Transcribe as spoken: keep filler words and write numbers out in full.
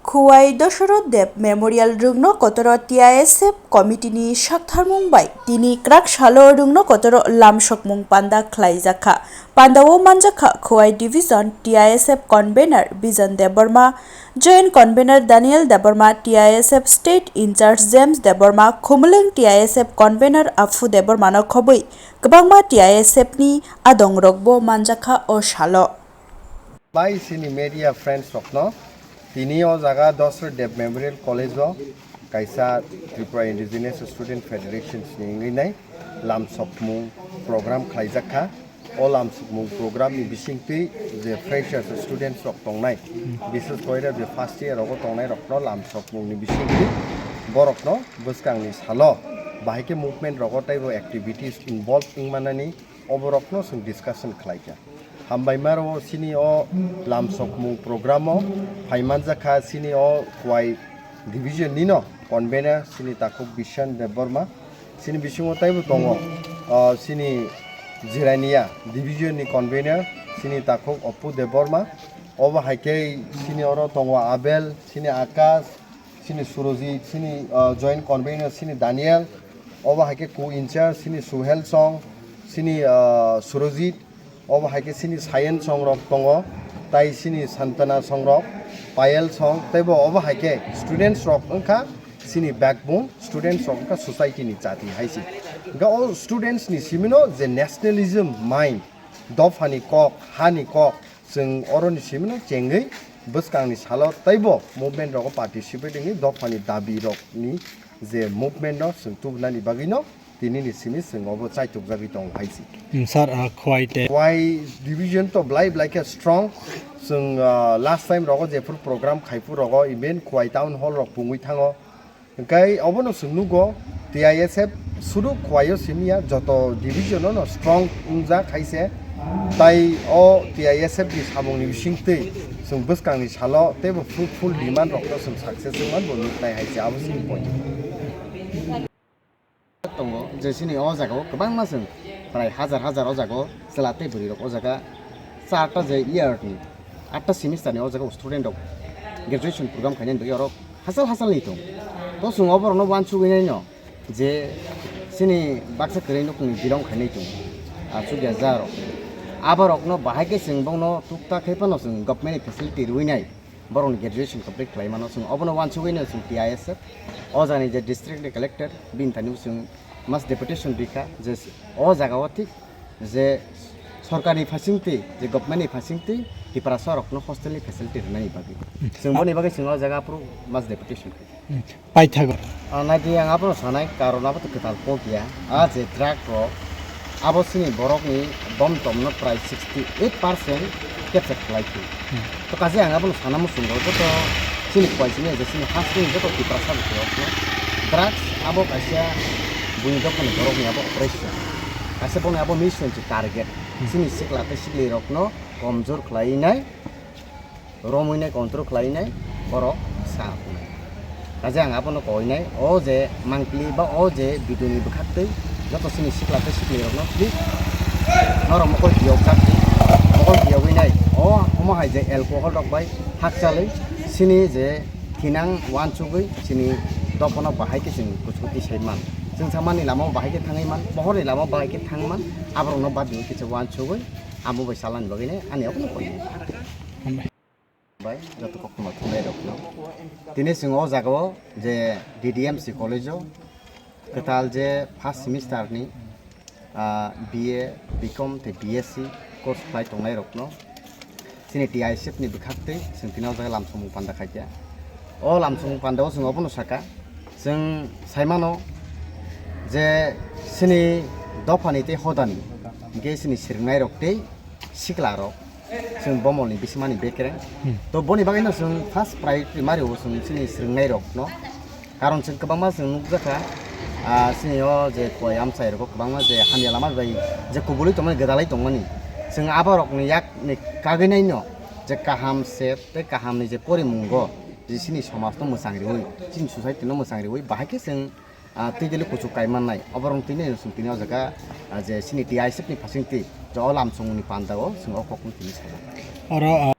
Khowai Dasarath Deb Memorial Rungno Kotoro T I S F Committee ni saktharmung bai tini kwrak salo Rungno Kotoro lamsokmung panda khlaijakha. Pandao manjakha Khowai Division T I S F Convener Bijan Debbarma, Joint Convener Daniel Debbarma, T I S F State Incharge James Debbarma, Khumulwng T I S F Convener Aphu Debbarmano khobwi kwbangma T I S F ni adongrokbo manjakha o salo. Bai sini media friends rokno tini o jaga Dasarath Deb Memorial College o kaisa Tripura Indigenous Student Federation ni wngwi nai lamsokmung program khlaijak kha. O lamsokmung program ni bisingtwi je freshers students rok tongnai, bises koira je first year rogo tongnai rokno lamsokmung ni bisingtwi borokno bwskang ni salo bahai khe movement rogo teibo activities involve wngmanani oborokno chwng discussion khlaikha. Hambai maro sini o lamsokmung program o phai manjakha sini o Khowai division nino convener sini takhuk Bishan Debbarma. Sini bisingo taibo tongo, o, sini Jirania division ni convener sini takhuk Aphu Debbarma. Obo hai khe sini oro tongo Abel, sini Akash, sini Surojit, sini, o, joint convener sini Daniel. Obo hai khe co-incharge sini Suhel Song, sini, o, Surojit. Obo hai khe sini Sayan Song rok tongo, tai sini Santana Song rok, Payal Song, teibo obo hai khe students rok wngkha sini backbone, students rok wngkha society ni chati hai se. Hwnkhe o students ni simino je nationalism mind, dophani kok, hani kok, chwng oroni simino chengwi bwskangni salo teibo movement rogo participate wngwi dophani dabi rokni je movement no chwng tubunani bagwi no tini ni simi chwng obo chaitukjagwi tongo hai se. Hmm, sir, ah, Khowai te. Khowai division to belai belai khe strong. Chwng, ah, last time rogo jephuru program khaiphuru rogo even Khowai town hall rok pungwi thango. Hwnkhe obono chwng nugo T I S F sudu Khowai o simi ya, joto division o no strong wngjak hai se. Tai o T I S F ni samung ni bisingtwi chwng bwskang ni salo teibo fruitful demand rok no chwng success wngman bo nuknai hai se, abo chini point. Tongo je chini o jaga o kwbangma chwng prai hajar hajar o jaga o chwla tei bwrwi rok o jaga charta je year ni atta semester ni o jaga o student rok graduation program khainani bagwi oro hachal hachal ni tong. To chwng oborok no uansugwi nai no je chini baksa kwrwi nukung ni belong khainai tong, achukya ja rok aborok no bahai khe chwng bongno tukta khai phano chwng government ni facility rwui nai. Borokni graduation complete khlai mano, chwng obono uansugwi no chwng T I S F o jagani je district ni collector bini thani chwng mass deputation rikha je o jaga o thik je sorkar ni phaisingtwi je government ni phaisingtwi Tiprasa rokno hostel ni facility rwnani bagwi. Chwng boni bagwi chwng o jaga aphuru mass deputation rikha. Paithago. Ah, naidi ang abono sanai, karon abo to kwtal kok ya. Ah, je drug rok, abo chini borokni bom tomno prai sixty eight percent capture khlai khe. Hmm. To kaje ang abono sana muchungo, joto chini Khowai simi je chini hasteni joto Tiprasa bwsarokno drugs abo kaisa buini dophani borokni abo operation. Kaisa boni abo mission se target. Hmm. Chini sikla tei sikli rokno komjor khlai nai. Romwi nai control khlai nai borok sa phunai. Kaje ang abono koi nai, o je mangpili ba o je biduni bwkhaktwi joto chini sikla tei sikli rokno thik norok mokol kiyok jak di, mokol kiyogwi nai o omo hai je alcohol rok bai hakchalwi chini je thinang uansugwi chini dophano bahai khe chwng kuchukuti sai man. Chwng samani lama o bahai khe thangwi man, pohorni lama o bahai khe thang man, aborokno bad di kisa uansugwi amo bai salani bagwi nai ani abono koi nai. Hambai. Bai, joto koktwma thumnairokno. Tini chwng o jagao je D D M C college-o kwtal je first semester-ni, ah, B A, B Com tei B S C course khlai tongnairokno chini T I S F ni bwkhaktwi chwng tini o jaga lamsongmung panda khaikha. O lamsongmung pandao chwng obono sakha, chwng saimano je chini dophani tei hodani, hinkhe chini swrwngnairok tei sikla rok, chwng bomol ni bisimani bekereng. Hmm. To boni bagwi no chwng first priority ma rio chwng chini swrwngnai rok no. Karon chwng kwbangma chwng nukjakha, ah, chini o je koi amchai rok kwbangma je hamya lama bai je kubulwi tongmani, gwdalai tongmani. Chwng abo rok ni yak ni kagwi nai no je kaham se tei kaham ni je porimungo je chini somaj no mwchang riwi, chini society no mwchang riwi, bahai khe chwng ah, twi dili kuchuk kai mannai. Oborok tini chwng tini o jaga, ah, je chini T I S F ni phaising twi je o lamsongni panda o chwng o kok no tini sajak. Oro, ah,